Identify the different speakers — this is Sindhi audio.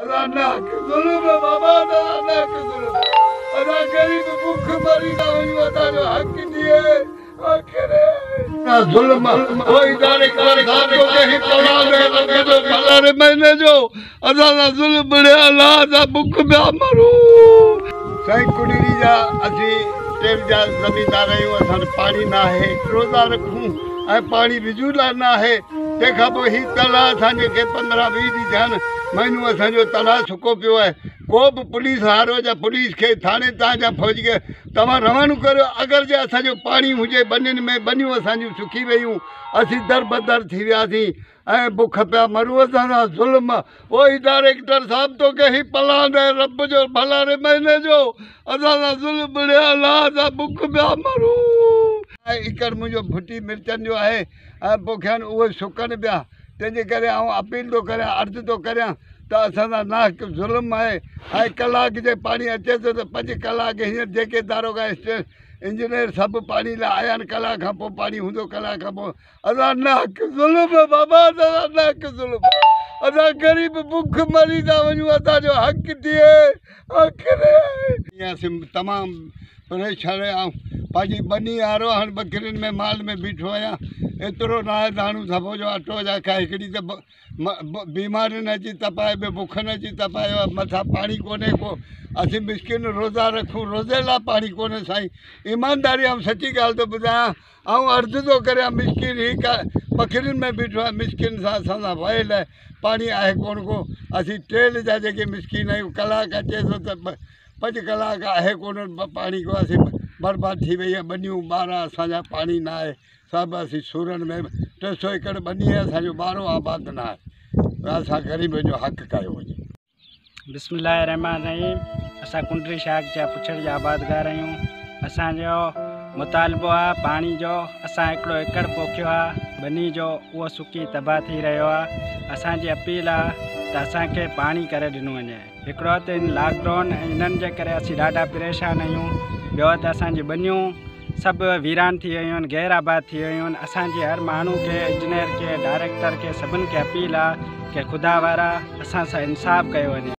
Speaker 1: اسان ناحق ظلم بابا اسان ناحق ظلم اسان غريب بک مري ٿا وڃون اسان جو حق ڏي آخر ظلم او اداري ڪار صاحب تو کي هي پلاند ۽ رب جو ڀلاري مهيني جو اسان سان ظلم بڻيا الله اسان بک پيا مرون. سائين ڪنري جا اسين ٽيل جا زميندار آهيون اسان وٽ پاڻي ناهي روزا رکون ۽ پاڻي وجهون لاء ناهي تنهن کان پوء هي تلاء اسان جي کي 15 20 ڏينهن ٿيا آهن مهينو اسان جو تلاء سڪو پيو آهي ڪو به پوليس وارو يا پوليس کي ٿاڻي تان يا فوج کي توهان روانو ڪريو اگر جي اسان جو پاڻي هجي ٻنين ۾ ٻنيون اسان جون سڪي ويون اسين دربدر ٿي وياسين ۽ بک پيا مرون اسان سان ظلم او هي ڊائريڪٽر صاحب توکي هي پلاند ۽ رب جو ڀلاري مهيني جو اسان سان ظلم بڻيا الله اسان بک پيا مرون. ايڪڙ منهنجو ڦٽي مرچن جو آهي ۽ پوکيا آهن اهي سڪن پيا تنهن جي ڪري آئون اپيل ٿو ڪريان عرض ٿو ڪريان ته اسان سان ناحق ظلم آهي ۽ ڪلاڪ جي پاڻي اچي ٿو ته 5 ڪلاڪ هينئر جيڪي داروغا انجنيئر سڀ پاڻي لاء آيا آهن ڪلاڪ کان پوء پاڻي هوندو ڪلاڪ کان پوء اسان ناحق ظلم بابا اسان ناحق ظلم اسان غريب بک مري ٿا وڃون اسان جو حق ڏي آخر اسين تمام پريشان آهيون پنهنجي ٻني وارو هاڻي ٻڪرين ۾ مال ۾ بيٺو آهيان ايترو نه آهي داڻو ٿپو جو اٽو جا کائي هڪڙي ته بيمارين اچي تپايو ٻيو بکن اچي تپايو آهي مٿان پاڻي ڪونهي ڪو اسين مسڪين روزا رکون روزي لاء پاڻي ڪونهي سائين ايمانداري آئون سچي ڳالهه ٿو ٻڌايان آئون عرض ٿو ڪريان مسڪين هي ٻڪرين ۾ بيٺو آهي مسڪين سان اسان سان ويل آهي پاڻي آهي ڪونه ڪو اسين ٽيل جا جيڪي مسڪين آهيون ڪلاڪ اچي ٿو ته 5 ڪلاڪ آهي ڪونه پاڻي ڪو اسين برباد ٿي وئي آهي ٻنيون ٻارا اسان جا پاڻي نه آهي سڀ اسين سورن ۾ 300 ايڪڙ ٻني آهي اسان جو ٻارو آباد نه آهي اسان غريبن جو حق ڪيو وڃي.
Speaker 2: بسم الله الرحمٰن الرحيم اسان ڪنڊري شاخ جا پڇڙ جا آبادگار آهيون اسان جو مطالبو آ پاڻي جو اسان هڪڙو ايڪڙ پوکيو آ ٻني جو اهو سڪي تباهه ٿي رهيو آ اسان جي اپيل آ ته اسان کي پاڻي ڪري ڏنو وڃي هڪڙو ته ان لاڪ ڊائون ۽ انهن جي ڪري اسين ڏاڍا پريشان آهيون ٻيو ته اسان جي ٻنيون سڀ ويران ٿي ويون آهن غير آباد ٿي ويون آهن اسان جي هر ماڻهو کي انجنيئر کي ڊائريڪٽر کي سڀن کي اپيل آ ڪي خدا وارا اسان سان انصاف ڪيو وڃي.